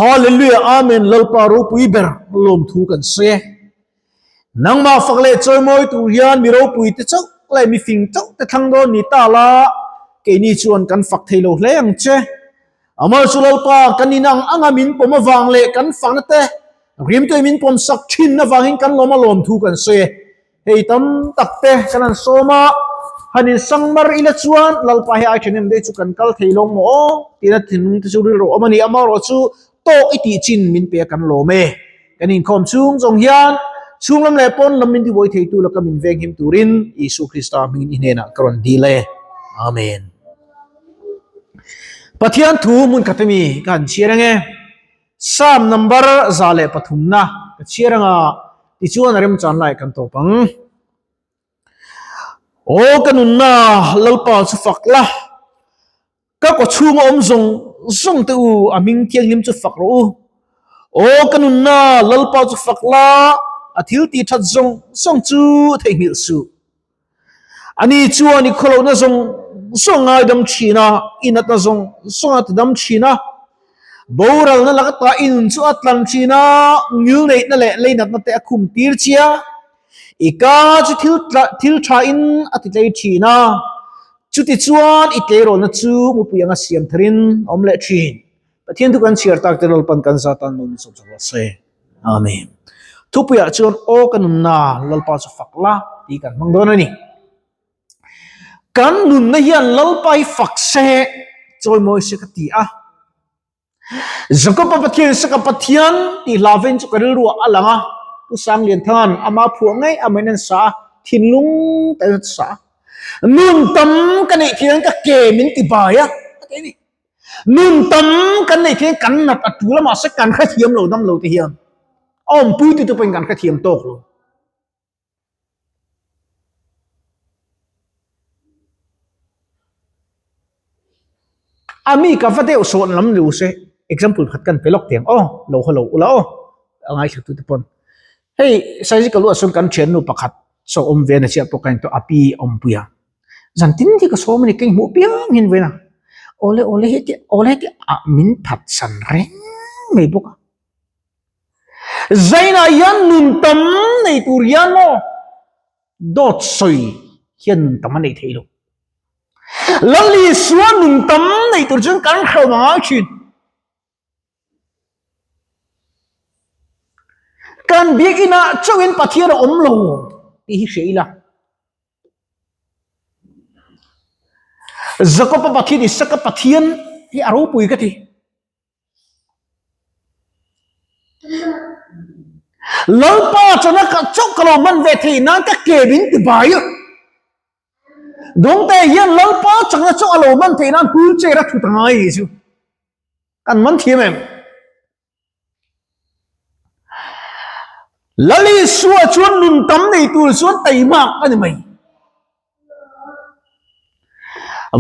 Hallelujah Amen Lalpa ropui ber lawmthu kan sawi e. Nangmah fak leh chawimawi tur hian mi ropui te chauh leh mi fing chauh te thlang dawn ni ta la, keini chuan kan fak thei lo hle ang che. Amal chu Lalpa kan in ang anga min pawm avang leh kan fakna te rimtui min pawm sak thin avangin kan lawm a lawmthu kan sawi e. Hei tam tak te kan han sawm a, han insang mar ila chuan Lalpa hi ai thenin dei chu kan kal thei lawng maw aw tina thinlung te chu rilru awm a ni. Amaherawhchu tawk i tih chin min pe a kan lawm e. Kan inkhawm chhung zawng hian chhung lam leh pawn lam min tibuai theitu laka min venghim turin Isua Krista hmingin i hnenah ka rawn dil e. Amen. Pathian thu hmun khat ami ka han chhiar ange. Psalm number 103 na ka chhiar anga tichuan a remchan lai kan tawp ang. Aw ka nunna Lalpa chu fak la. Ka kaw chhunga awm zawng zawng te u, a hming thianghlim chu fak rawh u. Aw ka nunna, Lalpa chu fak la, a thil tih that zawng zawng chu theihnghilh suh. Ani chuan i khawlohna zawng zawng ngaidam thin a, i natna zawng zawng a tidam thin a. Boralna laka ta i nun chu a tlan thin a, ngilneihna leh leinatna te a khum tir che a. I ka chu thil thil tha in a ti tlei thin a. Chutichuan i tleirawlna chu mupui anga siam tharin a awm leh thin. Pathian thu kan chhiar tak te Lalpan kan zatan maw min sawm chak rawh se. Amen. Thupuiah chuan aw ka nunna Lalpa chu fak la tih kan hmang dawn a ni. Kan nunna hian Lalpa hi fak se chawimawi se ka ti a. Jakob-a Pathian Isaka Pathian tih hla vein chu ka rilruah a lang a, Pu Sanglianthanga'n ama phuah ngei amahin an sa a, thinlung takin a sa a. Nun tam ka neih thian ka ke min ti bai a, a ti a ni. Nun tam kan neih thian kan nat a tul a, mahse kan hrethiam lo dam lo te hian a awmpui tu te pawhin kan hrethiam tawk lo. A mi ka va deuh sawn lam lo se example khat kan pe lawk teng aw lo haw lo ula aw a ngaithla tu te pawn hei size ka luah sawn kan thiannu pakhat saw awm ve na chiah pawh ka in tawh a pi awm pui a zan tin hi ka sawm a ni ka inhmuh piang hin vawiin a awle awle hi ti awle hi ti ah min that san reng mai bawk a. Zainah hian nun tam nei tur hian maw dawt sawi hian nun tam a nei thei lo. Lal Isua nun tam nei tur chuan kan hrehawm a ngai thin. Kan biakinah chauhin Pathian a awm lo tih hi hria ila. Jakob-a Pathian Isaka Pathian hi a ropui ka ti. Lalpa chana ka chauh ka lo hman ve thei nan ka ke min ti bai a. Dawngte hian Lalpa chana chauh a lo hman thei nan wheelchair a thut a ngai ni chu. Kan man thiam em? Lal Isua chuan nun tam nei tur chuan taimak a ni mai.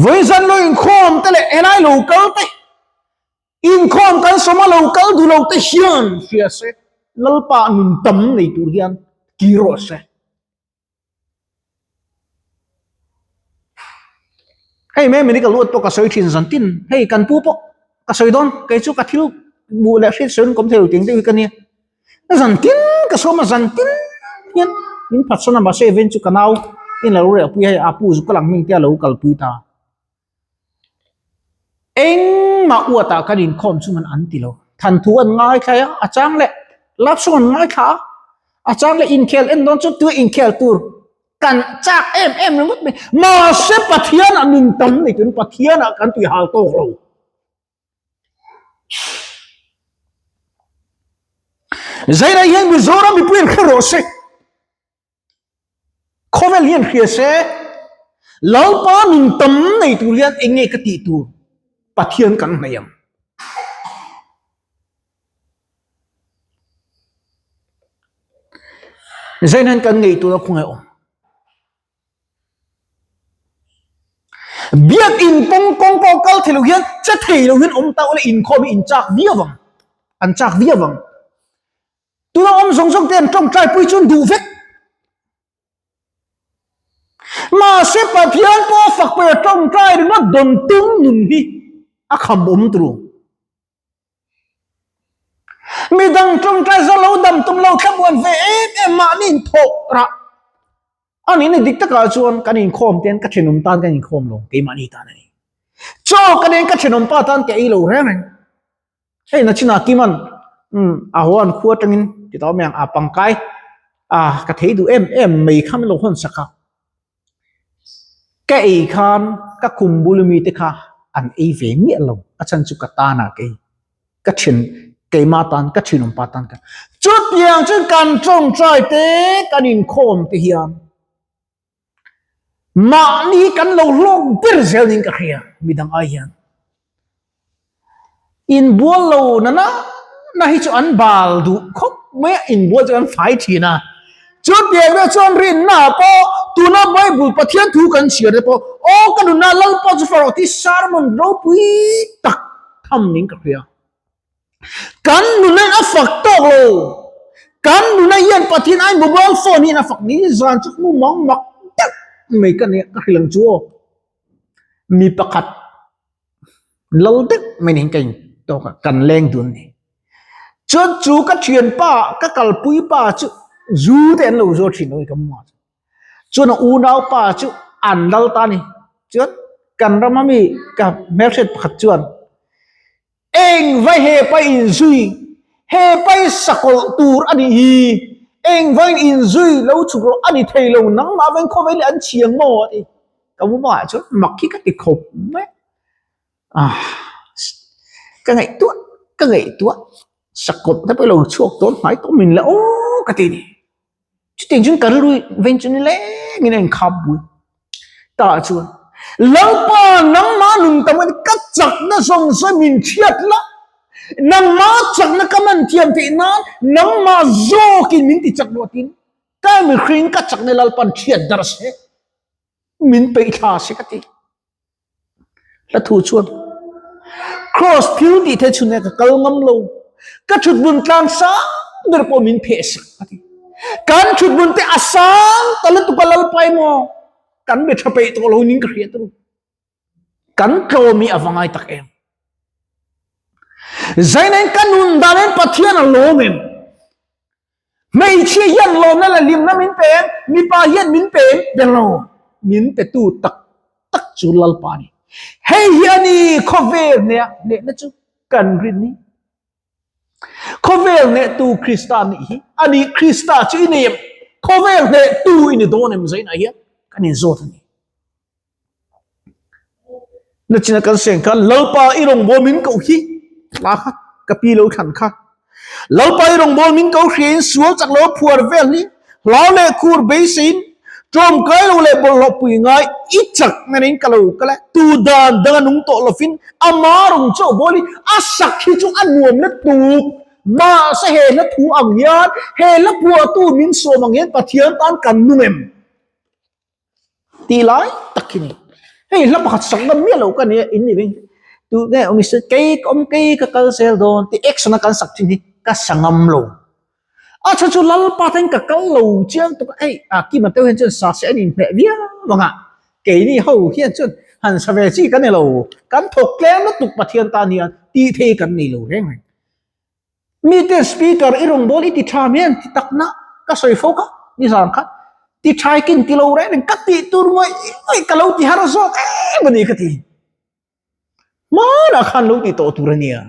Vawiin lo inkhawm te leh helai lo kal te Inkhawm kan sawma lo kal duh lo te hian hria se, Lalpa nun tam nei tur hian kir rawh se. Hei me medical luat pawh ka sawi thin zan tin, hei kan pu pawh ka sawi dawn, kei chu ka thil hmuh leh hriat sawi kawm thei lo tih ang deuh hi ka nia. Zan tin ka sawm a, zan tin hian min phatsawn a, mahse event chu ka nau in a lo reh pui a, hei a pu zu ka lang hming te a lo kalpui ta. Engmah uatah kan inkhawm chung an ti lo. Thanthu an ngaithla a, a chang leh love song an ngaithla a, a chang leh inkhel en dawn chuan tui inkhel tur kan chak em em ringawt mai. Mahse Pathianah nun tam nei turin Pathianah kan tui hal tawk lo. Zaina hian Mizoram mipui an hre rawh se. Khawvel hian hria se, Lalpa nun tam nei tur hian eng nge ka tih tur Pathian kan hnaih ang. Zain hian kan ngei tura khawngaih awm. Biak in pawng kawng pawh kal thei lo hian che thei lo hian awm ta ula inkhawm hi in chak viau ang. An chak viau ang. Tuna awm zawng zawng te an tawngtai pui chuan duh vek. Mahse Pathian pawh fak pawh a tawngtai ringawt dawn tum nun hi a kham awm turu. Midang tawngtai za lo dam tum lo thlamuan ve em em mahni in thawh rah. Ani ni dik takah chuan kan inkhawm ten ka thenawm tan kan inkhawm lo keimahni tan a ni. Chaw ka nen ka thenawm pa tan ka ei lo reng reng. Hei na chinah Kiman um a haw an khua atangin ti tawh mai ang a pangkai a ka thei duh em em mai kha min lo hawn sak a. Ka ei khan ka khum bul mi te kha an ei ve miah lo a chhan chu ka tan ah ka ei ka thin keimah tan ka thinawm pa tan ka chutiang chuan kan tawngtai te kan inkhawm te hian mahni kan lo hlawk ber zel niin ka hria midang ai hian. Inbual lo na na na hi chu an bal duh khawp mai a, inbual chu an fai thin a. Chutiang deuh chuan rinna pawh tuna Bible Pathian thu kan chhiar te pawh aw ka nunna Lalpa chu far rawh tih sermon ropui tak tham niin ka hria. Kan nuna in a fak tawk lo, kan nuna hian Pathian ai mobile phone hian a fak ni zan chu hmu mang mak deuh mai ka nia ka hrilh ang chu aw. Mi pakhat lal deuh mai niin ka in tawk a, kan leng dun ni. Chuan chu ka thianpa ka kalpui pa chu zu te an lo zuar thin lo ka muma chu. Chuan a unaupa chu an lal ta a ni. Chuan kan rama mi ka hmelhriat pakhat chuan Eng vai he pa inzui, he pa i sakawlh tur a nih hi, eng vain inzui lo chhuk rawh a ni thei lo, nangmah vain khawvel hi an chhiang maw a ti. Ka mumah chuan mak hi ka ti khawp mai a, ka ngaihtuah ka ngaihtuah sakawlh te pawh i lo chhuak dawn hnai tawh min la aw ka ti a ni. Chutiang chuan ka rilru veng chu nilengin a inkhap bui. Tah chuan, Lalpa, nangmah nun tam in ka chakna zawng zawng min hriat la, nangmah chakna ka man thiam theih nan nangmah zawkin min ti chak rawh tiin ka mihring ka chakna Lalpan hriat dar se, min peih thla se ka ti. Hla thu chuan Cross thil tih theih chhun ka kal ngam lo ka thut bun tlang sang ber pawh min pheh sak a ti kan thut bun te a sang ta lutuk a lalpai maw kan be tha peih tawh lo nin ka hria turu kan tlawm hi a va ngai tak em zainen ka nun danin Pathian a lawm em Hmeichhia hian lawmna leh hlimna min pe em? Mipa hian min pe em? Pe lo. Min petu tak tak chu Lalpa a ni. Hei hi a ni khawvel hnehah hnehna chu kan rin ni. Khawvel hnehtu Krista nih hi a ni. Krista chu i nei em? Khawvel hnehtu i ni dawn em? Zainah hian kan inzawt a ni. Nachina kan seng khan Lalpa i rawngbâwl min koh hi hla kha ka pi lo thlan kha. Lalpa i rawngbâwl min ko hriain sual chak lo phuar vel hi hlau leh khur beiseiin tlawmkai lo leh bawlhhlawh pui ngai i chak nganin ka lo kal e. Tu dan dang a nung tawh lovin ama rawng chauh bawl hi a sak hi chu a nuam na tuk. Mahse he hla thu ang hian he hla phuahtu min sawm ang hian Pathian tan kan nung em? Tih lai tak hi ni. Hei hla pakhat sak ngam miah lo ka nia in ni veng. Tu nge awm se kei ka awm kei ka kal zel dawn tih action a kan sak thin hi ka sa ngam lo. A chhan chu Lalpa ten ka kal lo chiang tuk a hei a Kima teuh hian chuan sa se an inhmeh viau ang a. Keini ho hian chuan han sa ve chi ka ni lo. Kan thawk tlem lutuk Pathian tan hian tih thei kan nei lo reng reng. Mite speaker i rawngbâwl i ti ṭha mian ti takna ka sawi fo kha nizan kha ti ṭhai kin ti lo reng reng ka tih tur ngawih ngawih ka lo ti har zawk em a ni ka ti. Hmanah khan lo ti tawh tur a nia.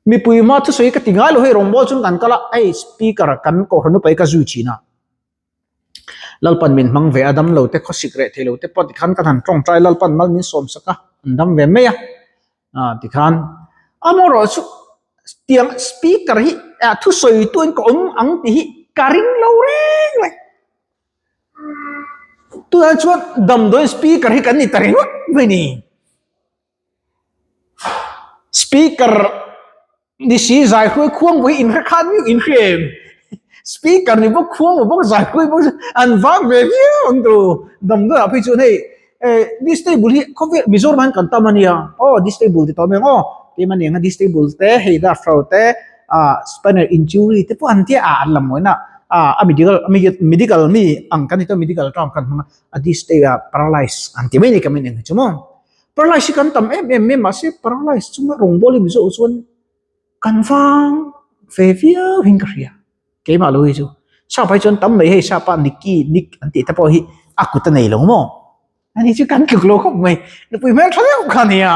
Mipui hma thusawi ka ti ngai lo hei rawngbâwl chuan kan kal a, hei speaker kan kohhran upa hi ka zui ṭhin a. Lalpan min hmang ve a, dam lo te khawsik reh thei lo te pawh tikhan kan han ṭawngṭai Lalpan mal min sawm sak a, an dam ve mai a. Ah tikhan amaherawh chu tiang speaker hi ah thusawi tuin ka awm ang tih hi ka ring lo reng reng. Tunah chuan damdawi speaker hi kan ni ta ringawt mai ni. Speaker ni si zai hruai khuang pawh hi inhre khan miuh inhre em? Speaker ni bawk khuang bawk zai hruai bawk an vak ve viau ang tu damdawi ah phei chuan hei eh disable hi khawvel Mizoram ah hian kan tam ania aw disable ti tawh mai ang aw keimah ni anga disable te hei darthlau te ah spinal injury te pawh an tia ah an la mawina ah a medical medical mi ang kan ni tawh medical term khan hmang a a disable ah paralyze an ti mai a ni ka min eng hi chu maw. Paralyze hi kan tam em em mai mahse paralyze chunga rawngbawlin Mizo chuan. Kan vang ve viau in ka hria. Keimah lo hi chu sap ai chuan tam mai hei sap a Nicky Nick an tih te pawh hi a kut a nei lo maw? Ani chu kan tluk lo khawp mai. Nupui hmel tha deuh kha nia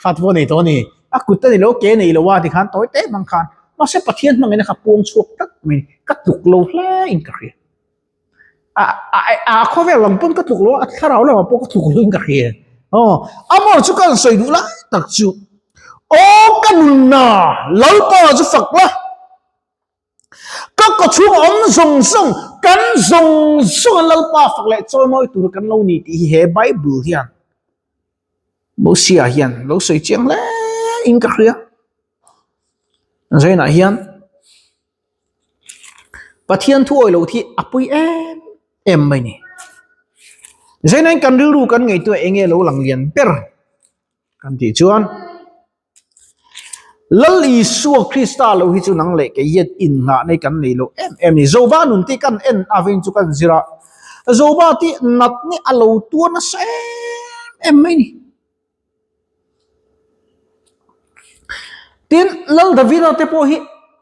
fat pawh nei tawh a ni. A kut a nei lo ke nei lo a tikhan tawi te hmang khan mahse Pathian hmangin a kha puang chhuak tak mai ka tluk lo hle in ka hria. A a khawvel lam pawn ka tluk lo a thlarau lamah pawh ka tluk lo in ka hria. Aw amor chu ka han sawi duh lai tak chu aw ka nunna Lalpa chu fak la. Ka kawchhung awm zawng zawng, kan zawng zawnga Lalpa fak leh chawimawi tur kan lo ni tih hi he Bible hian Mosia hian lo sawi chiang hle in ka hria. Zainah hian Pathian thu awih loh hi a pui em em mai ni. Zainain kan rilru kan ngaihtuah eng nge lo lang lian ber kan tih chuan Lal Isua Krista lo hi chu nang leh kei hian innghah nei kan nei lo em em ni. Zoba nun te kan en aveng chu kan zir a, Zoba te nat ni a lo tuar nasa em em mai ni. Tin, Lal Davida te pawh hi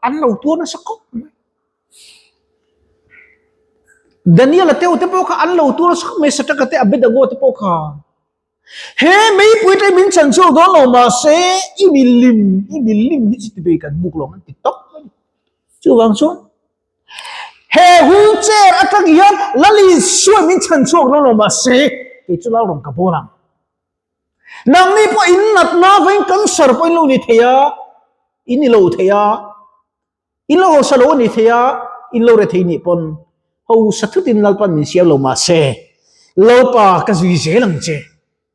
an lo tuar nasa khawp mai. Daniel-a te u te pawh kha an lo tuar nasa khawp mai, Sadraka te Abednego te pawh kha. He meipui te min chhan chhuak dawn lo mahse i milim, i milim hi chu tibei kan buk lo ang ti tawp mai. Chuvang chuan he wheelchair atang hian Lal Isua min chhan chhuak dawn lo mahse kei chu Lalrawn ka bawl ang. Nangni pawh in natna vawiin cancer pawh in lo ni thei a, in ni lo thei a. In lo hausa lo a ni thei a, in lo re thei nih pawn hausa thutin Lalpan min siam lo mahse, Lalpa ka zui zel ang che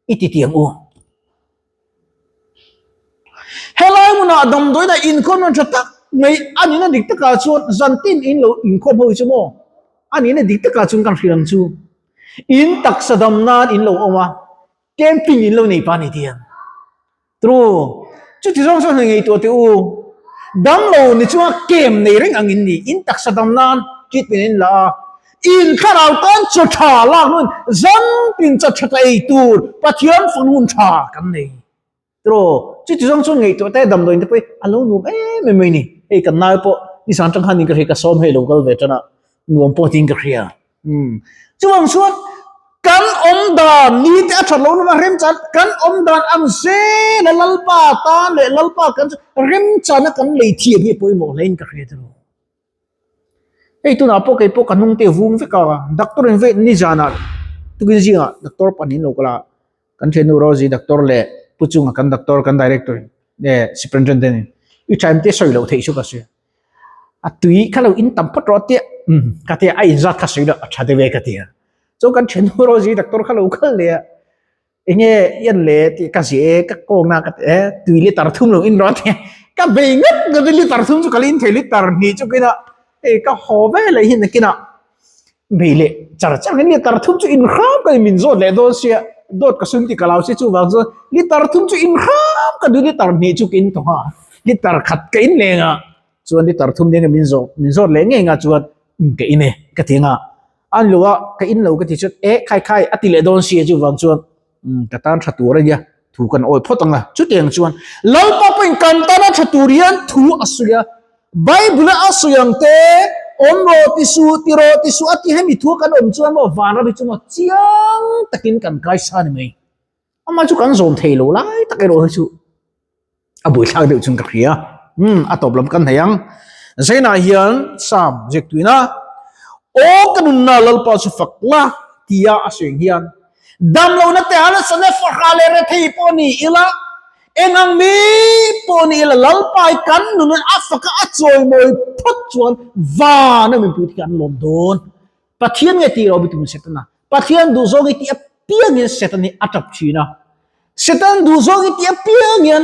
i ti tiang u. Helai hmunah damdawiin a inkhawm nan tha tak mai a nihna dik takah chuan zantin in lo inkhawm ho hi chu maw a nihna dik takah chuan kan hrilh ang chu. In taksa dam nan in lo awm a, camping in lo nei pa ni tiang. True. Chuti zawng chuan han ngaihtuah teh u. Damlo ni chunga kem nei reng ang in ni. In taksa dam nan treatment in la a. In thlarau tan chaw tha lak hnuin zantin chaw tha ta ei tur Pathian fang hun tha kan nei. True. Chuti zawng chuan ngaihtuah teh damdawiin te pawh hi a lo nuam em em mai ni. Hei kan nau pawh nizan tang khan in ka hria ka sawm hei lo kal ve tan a nuam pawh tiin ka hria. Chuvang chuan kan awm dan ni te a that loh nana remchan kan awm dan ang zel a Lalpa tan leh Lalpa kan chu remchana kan lei thiam hi a pawimawh hle in ka hria tiraw. Hei tunah pawh kei pawh ka hnung te vung vek a, doctor in vei nizanah tukin zingah doctor pahnih an lo kal a, kan thiannu Rosie doctor leh Pu Chunga kan doctor kan director in eh superintendent in i time te sawi loh theih chu ka hria. A tui kha lo in tam phawt rawh tia umm ka tia a inzat kha sawi loh a tha deuh e ka tia chuan kan thiannu Rosie doctor kha lo kal leh a enge i en leh tih ka ziah e ka kawng na ka ti e tui litre thum lo in rawh a tia ka bei ngawt ngawt in litre thum chu ka la in thei litre hnih chu kina hei ka haw ve leh hi nakinah bei leh char char in litre thum chu in hram ka ni min zawt leh dawn sia dawt ka sum tih ka lo si chuvang chuan litre thum chu in hram ka duh litre hnih chu ka in tawh a litre khat ka in leng a chuan litre thum nen min zawh min zawt leh ngei nga chuan um ka in e ka ti anga an lo a ka in lo ka ti chuan eh khai khai a ti leh dawn sia chuvang chuan um ka tan tha tur a nia thu kan awi phawt ang a chutiang chuan Lalpa pawhin kan tana tha tur hian thu a sawi a Bible a sawi ang te awm rawh ti suh ti rawh ti suh a ti hemi thu kan awm chuan maw vanram hi chu maw chiang takin kan kaisa ni mai amah chu kan zawm thei lo lai tak erawh hi chu a buaithlak deuh chuan ka hria um a tawp lam kan hei ang Zainah hian Sam ziak tuina aw ka nunna Lalpa chu fak la tia a sawi ang hian damlohna te harsatna fahra leh rethei pawh ni ila eng ang mi pawh ni ila Lalpa hi kan nunna a faka a chawimawi phawt chuan vana mipui te hi an lawm dawn Pathian nge tih lo bitum Setana Pathian duhzawng hi tih apiangin Satan hi a tap thin a. Satan duhzawng hi tih apiangin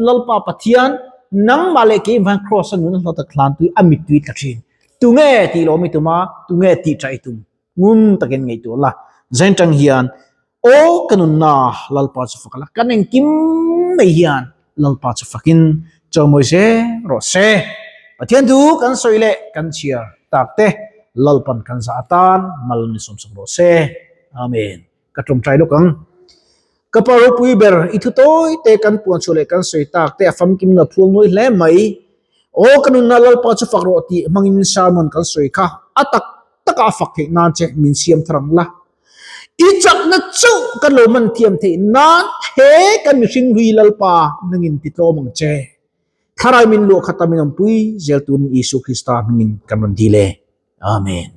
Lalpa Pathian nangmah leh keimah hian Kraws a nun a hlawt a thlan tui a mittui tla thin. Tunge tih lo mi tum a, tunge tih tah i tum? Ngun takin ngaihtuah la. Zain tang hian Aw ka nunna Lalpa chu fak la, kan engkim mai hian Lalpa chu fakin chawimawi zel rawh se. Pathian thu kan sawi leh kan chhiar tak te Lalpan kan zah atan mal min sawmsak rawh se. Amen. Ka tawngtai lawk ang. Ka pa ropui ber i thu tawi te kan puan chhuah leh kan sawi tak te a famkim na phual nuai hle mai. Aw ka nunna Lalpa chu fak rawh tih hmangin sermon kan sawi kha a tak taka a fak theih nan che min siam thar ang la. I chakna chauh kan lo hman thiam theih nan he kan mihring hlui Lalpa nangin ti tlawm ang che. Thlarau min luah khata min awmpui zel turin Isu Krista hmingin kan rawn dil e. Amen.